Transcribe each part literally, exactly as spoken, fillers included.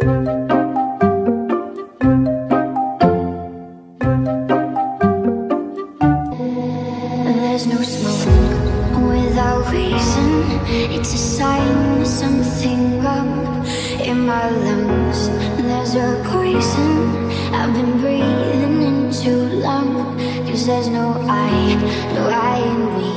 There's no smoke without reason. It's a sign there's something wrong in my lungs. There's a poison I've been breathing in too long. 'Cause there's no I, no I in me.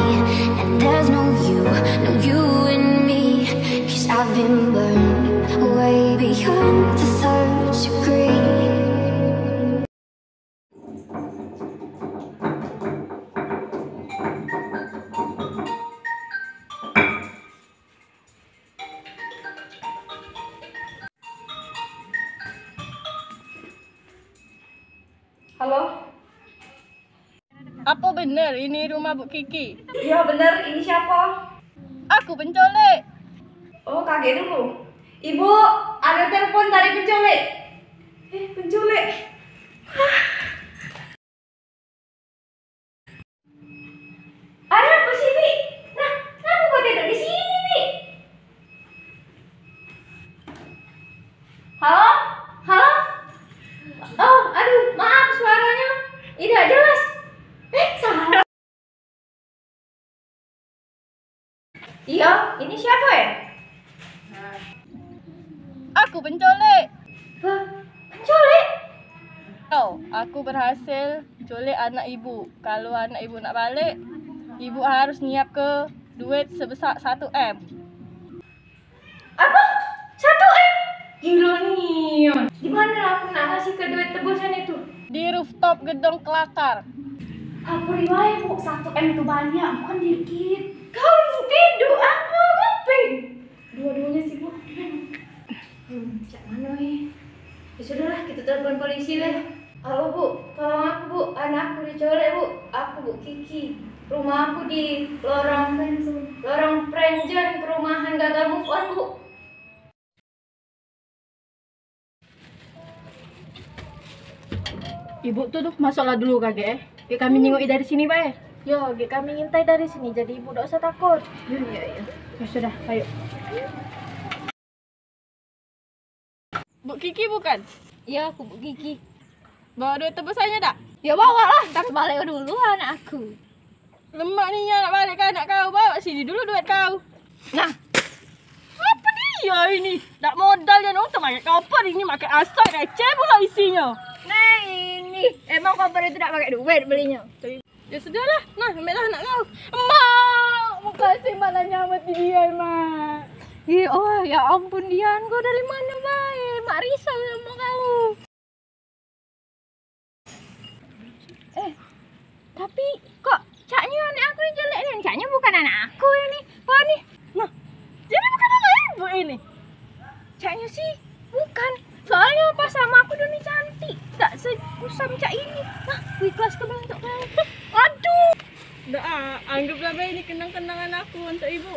And there's no you, no you in me. 'Cause I've been burned way beyond the third degree. Halo? Apo bener ini rumah Bu Kiki? Iyo, bener. Ini siapo? Aku penculik. Oh, kagek dulu. Ibu, ado telepon dari penculik. Eh, penculik. Ado apo sih, Bi? Nah, ngapo kau duduk di sini, Bi? Halo? Halo? Oh, aduh, maaf, suaronyo idak jelas. Eh, salah. Iyo, ini siapo, eh? Aku penculik. Hah? Penculik? Tau, aku berhasil culik anak ibu. Kalu anak ibu nak balek, ibu harus nyiapke duit sebesar satu M. Apo? Satu M? Gilo nian. Di mano aku nak ngasihke duit tebusan itu? Di rooftop gedung Kelakar. Apo riwayat, Bu? Satu M tu banyak, bukan dikit. Kau tidur apo nguping? Dua-duanya sibuk. Hmm, cak mano, eh? Ya sudahlah, kita telepon polisi deh. Halo, Bu, tolong aku, Bu. Anak aku dicolek, Bu. Aku, Bu Kiki. Rumah aku di lorong, lorong Prenjen, perumahan Gagal Move On, Bu. Ibu tu, tu masuklah dulu kagek, eh. Gek kami nyengok dari sini bae. Yo, gek kami ngintai dari sini, jadi ibu dak usah takut. Yo, yo, yo. Ya sudah, ayo. Bu Kiki bukan? Iyo, aku Bu Kiki. Bawa duit tebusannya dak? Ya bawa lah, ntar balik dulu anak aku. Lemak nian nak balik ke anak kau, bawa sini dulu duit kau. Nah. Apa dia ini? Dak modal dia nonton pakai koper ini, pakai asal receh pula isinya. Nah ini, emang koper itu dak pakai duit belinya? Ya sudahlah, nah, ambillah anak kau. Mak, makasih mak lah nyelamatin dia, Mak. Ih, oh, ya ampun, Dian, kau dari mana bae? Mak risau sama kau. Eh, tapi kok caknya anak aku ni jelek ni? Caknya bukan anak aku ini. Kau ni. Nah, jadi bukan anak ibu ini. Caknya sih bukan. Soalnya pas sama aku dulu ni cantik, dak sekusam cak ini. Nah, ku ikhlas ke untuk kau. Aduh. Dak, ah, anggaplah bae ini kenang-kenangan aku untuk ibu.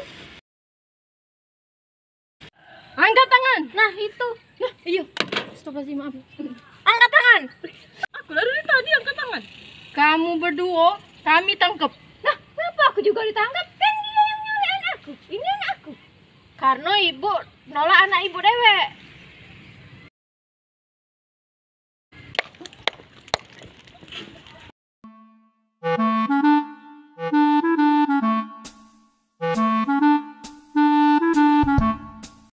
Angkat tangan. Nah, itu. Nah, iyo. Astagfirullahaladzim, maaf. Angkat tangan. Aku lah dari tadi angkat tangan. Kamu berdua, kami tangkep. Nah, kenapa aku juga ditangkap? Kan dia yang nyolek anak aku. Ini anak aku. Karena ibu nolak anak ibu